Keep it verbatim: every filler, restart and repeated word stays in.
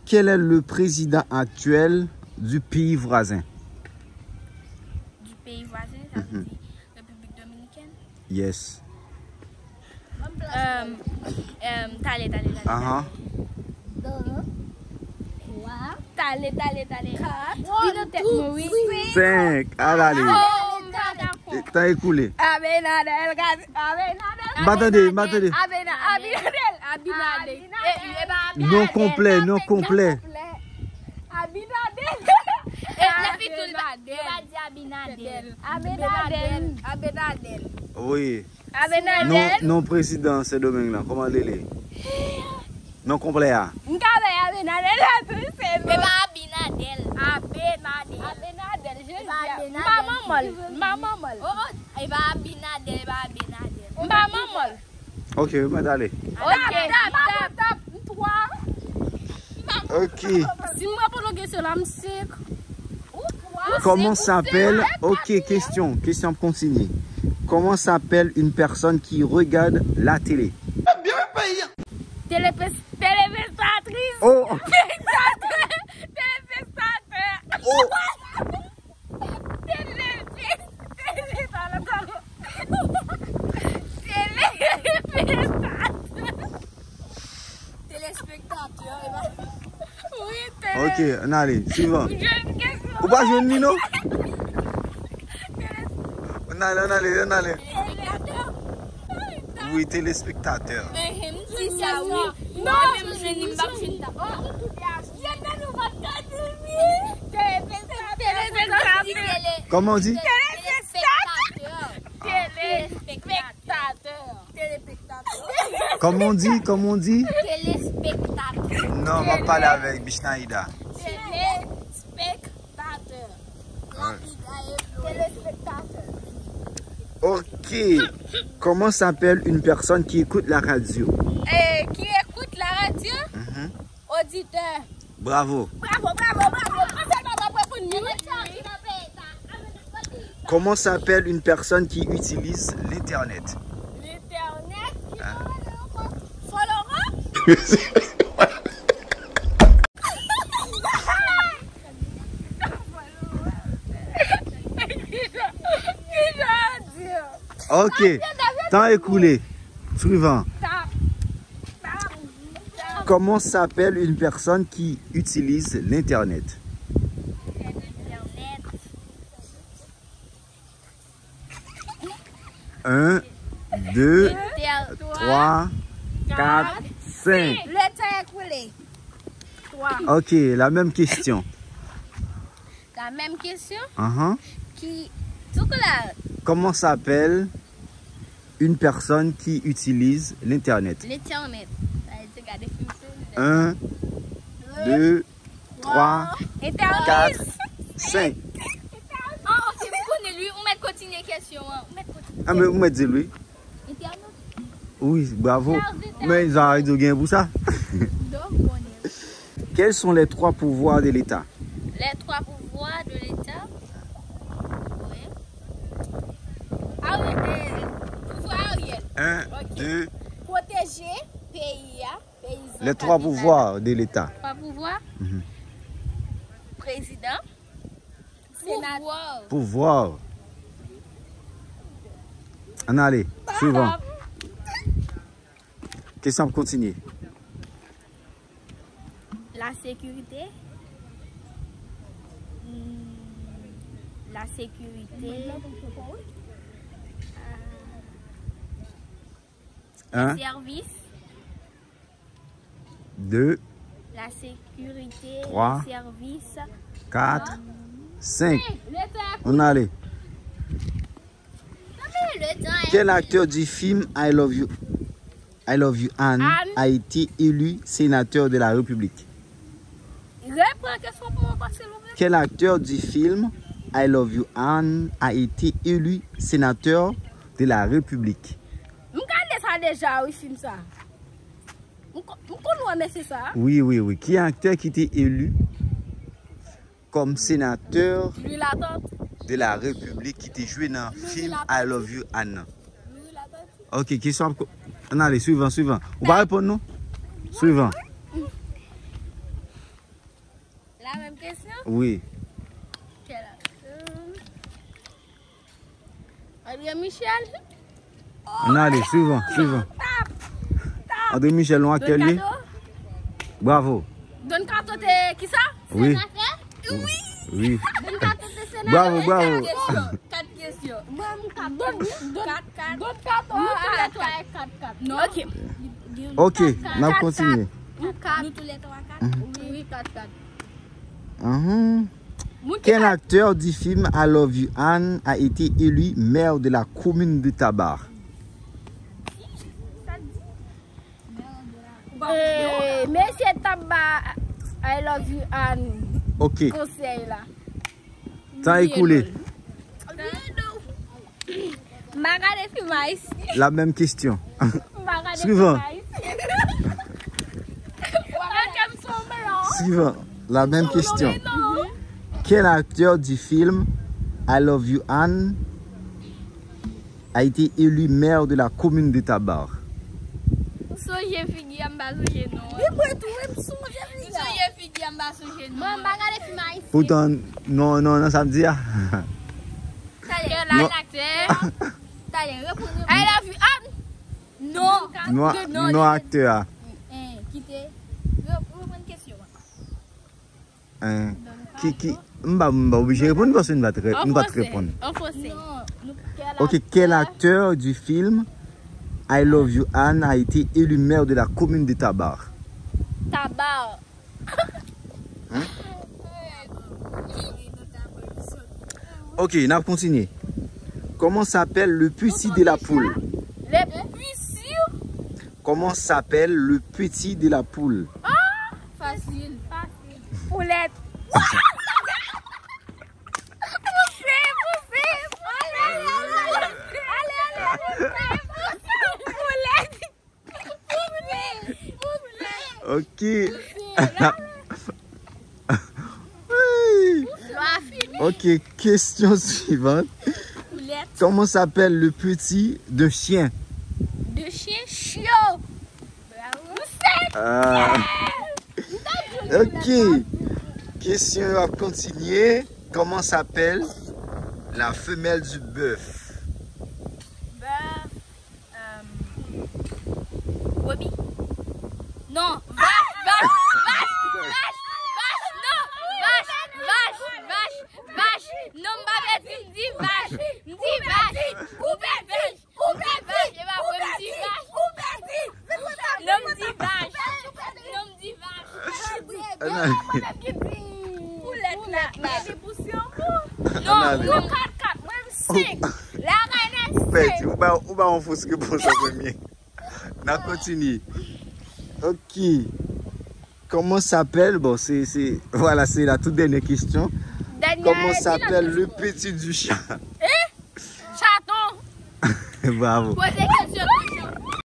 Quel est le président actuel du pays voisin? Du pays voisin, ça veut dire République dominicaine. Yes. Euh, euh, talè, talè, talè. Aha. Talè, talè, talè. Li nan tèt mwen, wi. Senk. Al ale. Oh, m pa dakò. Tan ekoule. Abinader, Abinader. M pa tande, m pa tande. Abina- Abinader. Abinader. Non konplè, non konplè. Abinader. Lè fi tou li pa di Abinader. Abinader. Abinader. Wi. Abinader. Non, non prezidan Sendomeng lan, kòman l rele? Non konplè a. M ka bay Abinader la tou, se non. E pa Abinader. Abinader. Abinader, je di. M pa manman l. M pa manman l. Oh, oh, e pa Abinader, e pa Abinader. M pa manman l. Ok, mwen ale. Ok. Tap, tap, tap, tap. Twa. Ok. Si m reponn yon kesyon la, m sik. Ou twa. Comment s'appelle? Ok, question. Question ap kontinye. Comment s'appelle une personne qui regarde la télé? Télépes- Télépestatris. Oh. Pestateur. Télépestatè. Oh. Télépes- Télé- Télépestateur. Téléspektatè. Wi, télé- Ok, ann ale. Swivan. Jwenn kesyon. Ou pa jwenn li non? Ann ale, ann ale, ann ale. Wi, telespektatè. Ehe, m di sa wi. Non, men m jwenn li, m p ap jwenn ta. Jwenn nan nou pa t ka di wi. Telespektatè. Kòman w di? Telespektatè. Telespektatè. Telespektatè. Kòman w di? Kòman w di? Telespektatè. Non, m ap pale avèk Bichnaïda. Telespektatè. Telespektatè. Ok. Comment s'appelle une personne qui écoute la radio? Eh, qui écoute la radio? Mhm. Auditeur. Bravo. Bravo, bravo, bravo. Mwen sèlman m ap reponn li. Comment s'appelle une personne qui utilise l'Internet? L'internet. Follower? Ok. Tan ekoule. Swivan. Comment s'appelle une personne qui utilise l'Internet? Un, deux, trois, quatre, cinq. Le tan ekoule. Ok, la menm kesyon. La menm kesyon Ahan. Ki tou la. Comment s'appelle une personne qui utilise l'Internet? L'internet. Sa vle di gade fim sou Un, deux, trois, quatre, cinq. Ah, ok, m konnen li. Ou mèt kontinye kesyon an. Ou mèt kontinye. Ah, men ou mèt di l wi. Internet. Wi, bravo. Men Zara di w gen pou sa. Donk, konnen. Quels sont les trois pouvoirs de l'État? Les trois pouvoirs de l'État. Oui. Ariel, eh, pouvoir Ariel. Un, Ok. Deux. Pwoteje peyi a, peyizan. Les trois pouvoirs de l'État. Trois pouvoirs. Mhm. Président. Sénateur. Pouvoir. Ann ale. Swivan. Kesyon ap kontinye. La sécurité. Hmm, la sécurité. Un, Service. Deux, La sécurité. Trois. Service. Quatre, cinq. Le temps. Ann ale. Le temps. Quel acteur du film I Love You, I Love You Anne Anne. A été élu sénateur de la République? Repran kesyon pou mwen, silvouplè. Quel acteur du film I Love You Anne a été élu sénateur de la République? M gade sa deja, wi, fim sa. M ko- m konn wè mesye sa. Oui, oui, oui. Qui est acteur qui était élu comme sénateur Louis Latortue. de la République ki te jwe nan film I Love You Anne nan? Louis Latortue. Ok, kesyon ap ko- ann ale, swivan, swivan. Ou pa reponn non? Swivan. La menm kesyon? Wi. Kèl aktè? André Michel. Ann ale, swivan, swivan. Tap, tap. André Michel, yon aktè li? Don Kato? Bravo. Don Kato te kisa? Wi. Senatè? Wi. Wi. Don Kato te senatè? Bravo, bravo. Kat kesyon. Kat kesyon. Mwen, m kat. Don, Don, kat, kat. Don Kato. Nou tou lè twa kat, kat. Non. Ok. Ok, n ap kontinye. Nou kat. Nou tou lè twa kat. Mhm. Wi, kat, kat. Mhm. Quel acteur du film I Love You Ann a été élu maire de la commune de Taba? Eh, mesye Taba, I Love You Ann. Ok. Konsèy la. Tan ekoule. M pa gade fim ayisyen. La menm kesyon. M pa gade fim ayisyen. Swivan. Swivan. La menm kesyon. Quel acteur du film I Love You Ann a été élu maire de la commune de Taba? M sonje figi a, m pa sonje non. Li mwen tou, wi, m sonje figi a. M sonje figi a, m pa sonje non. Mwen, m pa gade fim ayisyen. Poutan, non, non, non, sa m di a. Talè, non. Aktè. Talè, reponn, reponn. I Love You Ann. Non. Non, non, aktè a. Eh, kite. Re-, reprann kesyon an. Hein, ki, ki, m pa, m pa oblije reponn paske nou pa t re-, nou pa t reponn. An fransè. Non, nou, kèl aktè? Ok, quel acteur du film I Love You Ann a été élu maire de la commune de Taba? Taba. Hein? Ok, n ap kontinye. Comment s'appelle le petit de la poule? Le petit? Comment s'appelle le petit de la poule? Ah, fasil. Poulèt. Pouse, pouse. Ale, ale, ale. Poulèt. Ok. Ok, question suivante. Comment s'appelle le petit de chien? De chien, chiot. Bravo. Ah. Ok. Kesyon yo ap kontinye. Comment s'appelle la femelle du bœuf? Bœuf. Euh, brebis. Non, vache, vache, vache, vache, vache, non, vache, vache, vache, vache. Non, m pa vle di, m di vache. M di vache. Ou pèdi, ou pèdi, ou pèdi, ou pèdi, ou pèdi. Non, m di vache. Non, m di vache. Mwen menm ki di poulèt la. Epi pou si yon pou. Non, nou kat kat, mwen m senk. Lagay nèg senk. Ou pèdi, ou ba, ou ba yon fos repons an premye. N ap kontinye. Ok. Comment s'appelle, bon, c'est, c'est, voilà, c'est la toute dernière question. Comment s'appelle le petit du chat? Eh? Chaton. Bravo. Poze